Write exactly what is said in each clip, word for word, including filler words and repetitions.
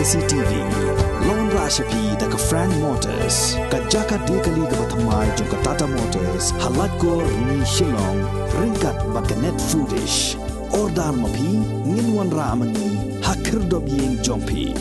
C T V. Long ra shapi da ka Frank Motors, ka jaka de kali ka bathamai jong ka Tata Motors, ha Laitkor ni Shillong, ryngkat bad ka Net Foodish. Order ma phi, ngin wanrah ma ngi ha khyrdop ïing jong phi.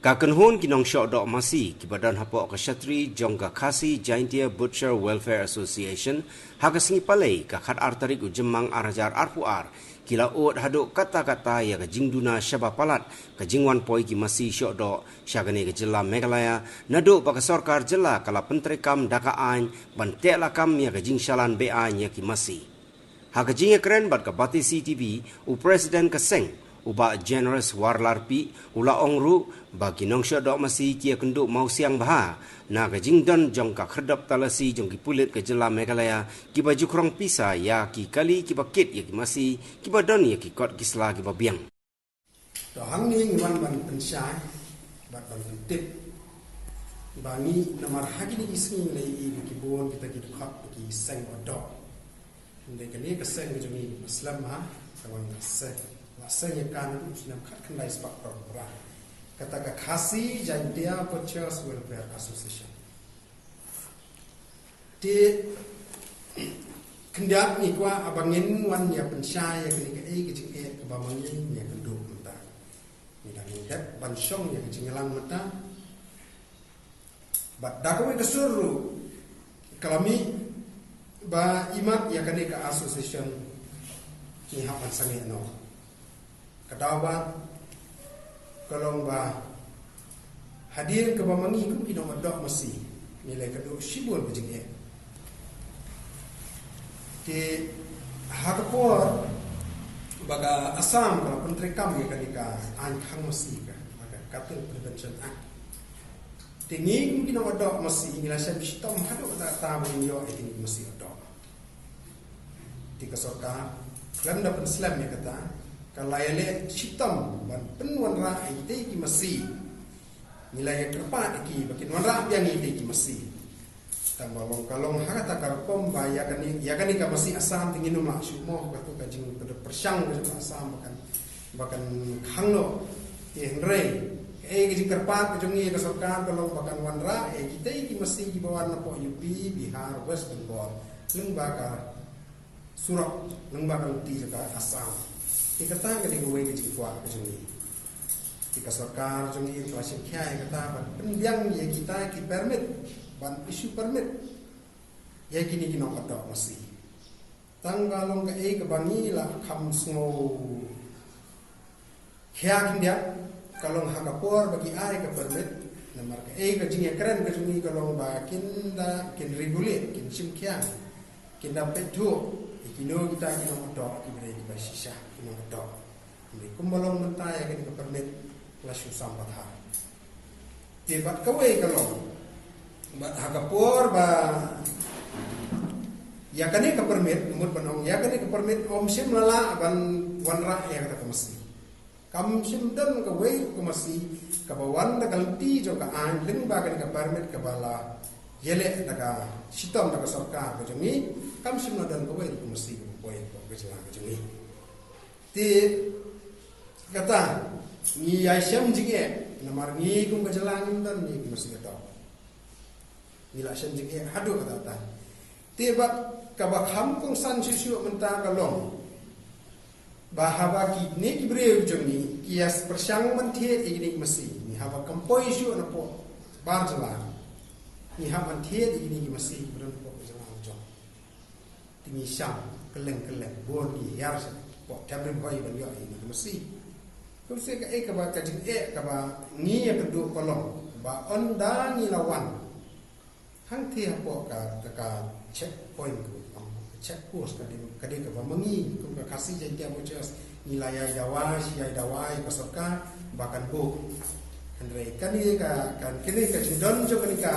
Ka kynhun ki nongshoh doh masi kiba don hapoh ka shatri jong ka Khasi Jaintia Butcher Welfare Association, ha ka sngi Palei ka khat ar tarik u Jymmang ar hajar arphew ar, ki la ud haduh katta katta ïa ka jingduna shaba palat ka jingwan poi ki masi shoh doh sha kane ka jylla Meghalaya, naduh ba ka sorkar jylla ka la pyntreikam da ka aiñ ban teh lakam ïa ka jingshalan beaiñ ïa ki masi. Ha ka jingïakren bad ka Batesi TV, u President ka seng, u Bah Generous Warlarpi, u la ong ruh ba ki nongshoh doh masi ki ïakynduh mawsiang bha na ka jingdon jong ka khyrdop talasi jong ki pulit ka jylla Meghalaya, kiba ju khrong pisa ïa ki kali kiba kit ïa ki masi, kiba don ïa ki kot ki sla kiba biang. To hangne ngi wan ban pynshai bad ban pyntip ba ngi namar ha kine ki sngi ngi la ïohi ba ki bun kita ki dkhot ba ki seng ot doh. Hynrei kane ka seng ka jong ngi ka slem ha ka wan ka seng, la seng ïa ka naduh u snem khatkhyndai spah phra phra. Kata ka Khasi Jaintia Butchers Welfare Association. Te khyndiat ngi kwah ba ngin wan ïa pynshai ïa kane kaei ka jingeh kaba ma ngi ngi ïakynduh mynta. Ngi dang dep ban shong ïa ka jingïalang mynta. Bad da kawei ka sur ruh ka la mih ba imat ïa kane ka association ngi hap ban sangeh noh. Ka daw ba ka long ba hadien kaba ma ngi kum ki nongdoh masi ngi la ïakynduh shibun ka jingeh. Te ha ka por ba ka Assam ka la pyntreikam ïa kane ka aiñ khang masi ka, ka Cattle Prevention Act. Te ngi kum ki nongdoh masi ngi la shem shitom haduh katta katta ba ngin ïoh ïa kine ki masi ot doh. Te ka sorkar khlem da pynslem ïa kata, ka la ïaleh shitom ban pynwanrah ïa kitei ki masi. Ngi la ïakyrpad ïa ki ba kin wanrah biang ïa kitei ki masi. Tang ba long ka long ha kata ka rukom ba ïa kane, ïa kane ka masi Assam te ngin ym lah shuh mo, kato ka jingpyrshang ka jong ka Assam ba kan, ba kan khang noh. Te hynrei kaei ka jingkyrpad ka jong ngi ïa ka sorkar ka long ba kan wanrah ïa kitei ki masi kiba wan napoh U P, Bihar, West Bengal, lyngba ka surok, lyngba ka lynti jong ka Assam. Te kata ka dei kawei ka jingkwah ka jong ngi. Te ka sorkar jong ngi ka la shim khia ïa kata ban pynbiang ïa kita ki permit, ban issue permit ïa kine ki nongdoh masi. Tang ba long kaei kaba ngi la kham sngew khia khyndiat ka long ha ka por ba ki ai ka permit, namar kaei ka jingïakren ka jong ngi ka long ba kin da, kin regulate, kin shim khia, kin da peit thuh ïa kino kita ki nongdoh kiba dei kiba shisha, ki nongdoh. Hynrei kumba long mynta ïa kane ka permit la shu sam pathar. Te bad kawei ka long, bad ha ka por ba ïa kane ka permit, mut ban ong ïa kane ka permit ym shym la lah ban wanrah ïa kata ka masi. Kam shym don kawei ka masi kaba wan da ka lynti jong ka aiñ lyngba kane ka permit kaba la ïaleh da ka shitom da ka sorkar ka jong ngi, kam shym la don kawei ka masi kaba poi hapoh ka jylla ka jong ngi. Te kata ngi ïai shem jingeh namar ngi kum ka jylla ngim don ngi ki masi ot doh. Ngi la shem jingeh haduh katta katta. Te bad kaba kham kongsan shuh shuh mynta ka long ba haba kine ki briew jong ngi ki ïa pyrshang ban thied ïa kine ki masi, ngi haba kam poi shuh napoh bar jylla, ngi hap ban thied ïa kine ki masi kiba don hapoh ka jylla jong. Te ngi shang kylleng kylleng, bun ngi hiar shapoh Them Rim Hoi ban ïoh ïa kine ki masi. Te shisha kaei kaba, ka jingeh kaba ngi ïakynduh ka long ba ynda ngi la wan hangtei hapoh ka, ka, ka checkpoint, ka check post, ka dei, ka dei kaba ma ngi kum ka Khasi Jaintia Butchers ngi la ïai dawa shi ïai dawa ïa ka sorkar ba kan buh. Hynrei kane ka, ka, kane ka jingdon jong kane ka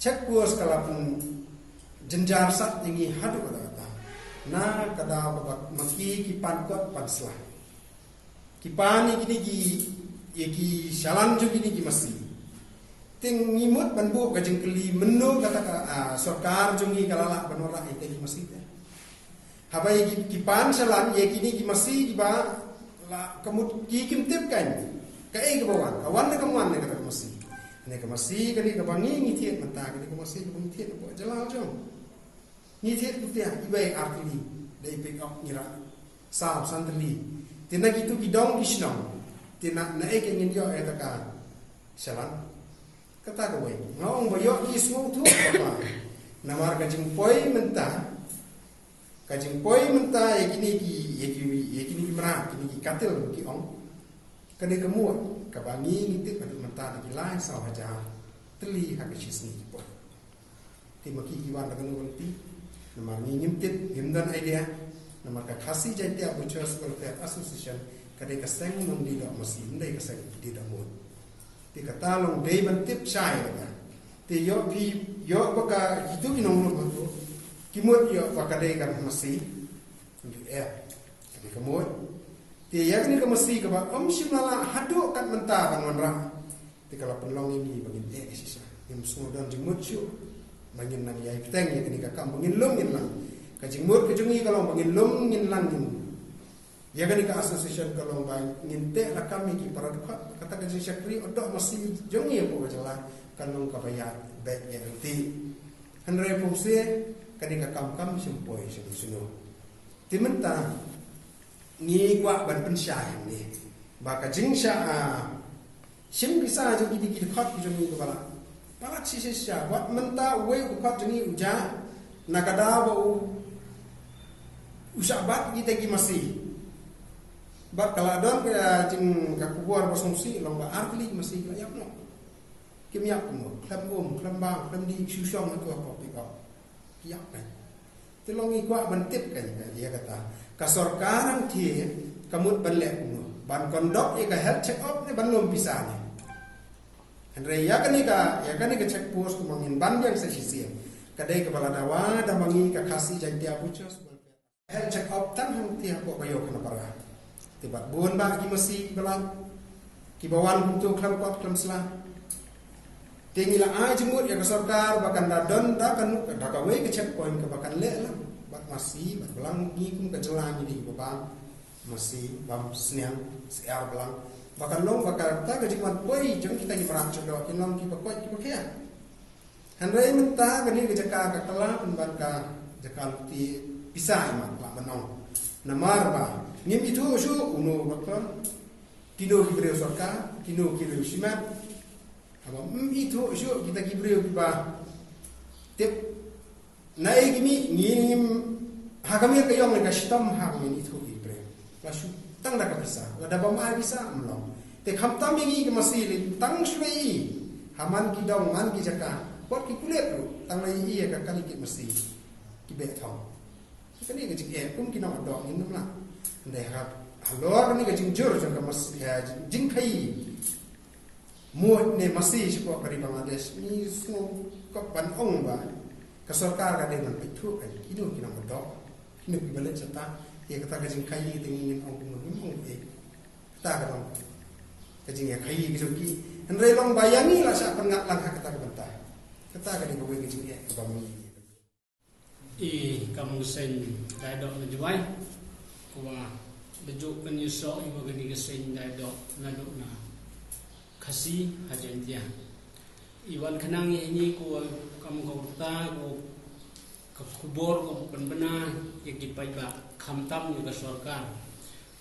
check post ka la pynjynjar sat ïa ngi haduh katta katta. Na ka daw kaba ma ki ki pan kot pan sla, ki pan ïa kine ki, ïa ki shalan jong kine ki masi. Te ngi mut ban buh ka jingkylli mynno kata ka, ah, sorkar jong ngi ka la lah ban wanrah ïa kine ki masi te. Haba ïa ki, ki pan shalan ïa kine ki masi kiba la ka mut ki kim tip kan. Kaei kaba wan, ka wan ne kam wan ne kata ka masi. Kane ka masi, kane kaba ngi ngi thied mynta, kane ka masi kaba ngi thied na pdeng jylla jong. Ngi thied kumta, iwei artylli, da i pick up ngi rah. Saw, san tylli. Te na kitu ki dong ki shnong. Te na, naei ka ngin ïoh ïa kata ka shalan. Kata kawei. Nga ong ba ïoh ki sngewthuh ba. Namar ka jingpoi mynta. Ka jingpoi mynta ïa kine ki, ïa ki, ïa kine ki mrad, kine ki katil ki ong. Kane ka mut, kaba ngi ngi tip haduh mynta da ki lai saw hajar tylli ha ka shisngi ki poi. Te ma ki ki wan da kano ka lynti. Namar ngi ngim tip, ngim don idea. Namar ka Khasi Jaintia Butchers Welfare Association ka dei ka seng nongdie doh masi, ym dei ka seng die doh mut. Te kata long dei ban tip shai kata. Te ïoh phi, ïoh ba ka kitu ki nonglum hato. Ki mut ïoh ba ka dei ka masi. Ngi eh. Ka dei ka mut. Te ïa kane ka masi kaba ym shym la lah haduh kat mynta ban wanrah. Te ka la pynlong ïa ngi ba ngin eh shisha. Ngim sngew don jingmut shuh ba ngin nang ïai bteng ïa kane ka kam ba ngin lum ngin lang. Ka jingmut ka jong ngi ka long ba ngin lum ngin lang ngin. Ïa kane ka association ka long ba ngin teh lakam ïa ki para dkhot, kata ka jingshakri, doh masi jong ngi hapoh ka jylla kan long kaba ïa beit ïa lynti. Hynrei pumse kane ka kam kam shym poi shano shano. Te mynta ngi kwah ban pynshai hangne ba ka jingshah, ah, shim pisa jong kine ki dkhot ki jong ngi kiba la palat shisha shisha. Wat mynta uwei u dkhot jong ngi u jah na ka daw ba u, u shah bat kita ki masi. Bad ka la don ka jing, ka khubor ba sngewsih long ba artylli ki masi ki la ïap noh. Kim ïap kumno, khlem um, khlem bang, khlem dih, shu shong hato hapoh pick up. Ki ïap noh. Te long ngi kwah ban tip kein, kein ïa kata. Ka sorkar hangthie ka mut ban leh kumno? Ban conduct ïa ka health check up ne ban lum pisa ne? Hynrei ïa kane ka, ïa kane ka check post kumba ngin ban biang sa shisien, ka dei kaba la dawa da ma ngi ka Khasi Jaintia Butchers Welfare. Health check up tang hangthie hapoh ka ïew Khanapara. Te bad bun bah ki masi kiba la, kiba wan kumto khlem kot khlem sla. Te ngi la ai jingmut ïa ka sorkar ba kan da don da kan, da kawei ka checkpoint kaba kan leh lang bad masi bad blang. Ngi kum ka jylla ngi dei ba bam masi, bam sniang, syiar blang. Ba kan long ba kata ka jingwan poi jong kita ki mrad shadoh kin long kiba koit kiba khiah. Hynrei mynta kane ka jaka ka kylla pynban ka jaka lynti pisa, i mat, lah ban ong. Namar ba ngim ithuh shuh uno ba khlem, kino ki briew sorkar, kino ki briew shimet. Haba ym ithuh shuh kita ki briew kiba tip naei ki mih, ngi ngim, ha ka miet ka ïong ne ka shitom ha ka miet ithuh ki briew. La shu tang da ka pisa, lada bym ai pisa ym long. Te khamtam ïa ngi ki masi lei tang shu ïohi ha man ki dong man ki jaka, wat ki pulit ruh tang la ïohi ïa ka kali ki masi ki beh thong. Kane ka jingeh kum ki nongdoh ngin ym lah. Hynrei ha, halor kane ka jingjur jong ka masi, ka jingkhaïi mut ne masi shapoh ka ri Bangladesh, ngi sngewkop ban ong ba ka sorkar ka dei ban peit thuh kein kino ki nongdoh, kino kiba leit shata. Ïa kata ka jingkhaïi te ngin ong kumno, ngin ong eh. Kata ka long ka jingïakhaïi ka jong ki. Hynrei long ba ïa ngi la shah pynngat lang ha kata ka bynta. Kata ka dei kawei ka jingeh kaba ma ngi. I kam u seng Dai Doh na Jowai, ko wa da juk kan ïasoh i wa kani ka seng Dai Doh naduh na Khasi ha Jaintia. I wan khnang ïa ngi ko wa kam ka wyrta ko ka khubor ko pynbna ïa ki paidbah khamtam ïa ka sorkar.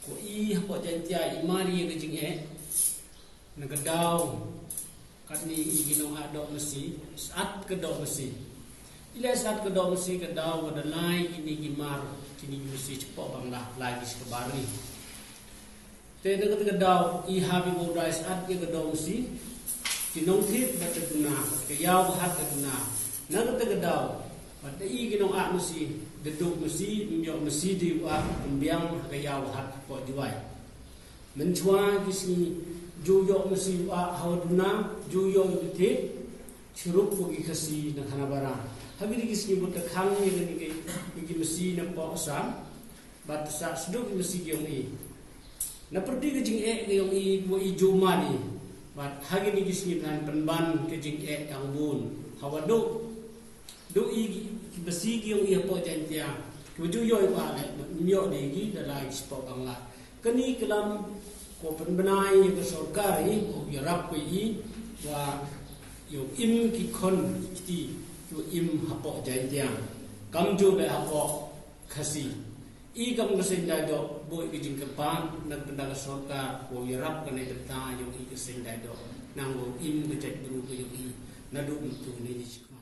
Ko i hapoh Jaintia i mar ïa ka jingeh na ka daw Katni i ki nong ah doh masi, sat ka doh masi. I leh sat ka doh masi ka daw ka da lai kini ki mar, kini ki masi chapoh Bangla, lai ki chapoh Bari. Te na kata ka daw, i hap i wow dai sat ïa ka doh masi, ki nong thied bad ka duna, ka ïaw ka hat ka duna. Na kata ka daw, bad i ki nong ah masi, da duk masi, ym ïoh masi di u ah, pynbiang ha ka ïaw ka hat ka poh Jowai. Mynshuwa ki sngi ju ïoh masi u ah ha duna, ju ïoh ïa u thied, chirup ko ki Khasi na Khanapara. Ha kini ki sngi bad ka khang ïa kini ki, ïa ki masi na poh Assam, bad sa sduk ki masi ki ong i. Na pyrdi ka jingeh ka ong i, wa i ju mani. Bad ha kini ki sngi ngan pynban ka jingeh dang bun. Hawa duk Duk i ki, ki masi ki ong i hapoh Jaintia. Ki wa ju ïoh i u ah leh, ym ïoh de ki, da lai ki chapoh Bangla. Kani ka lam Ko pynbna ïa ka sorkar i, ko ïarap ko i, wa ïoh im ki khon kti, ïoh im hapoh Jaintia. Kam ju leh hapoh Khasi. I kam ka seng dai doh, boi ka jingkyrpad, na ka bynta ka sorkar, ko ïarap kane bynta ïoh i ka seng dai doh. Nang ko im ka jaitbru ko ïoh i, naduh mynta ne ni chikma.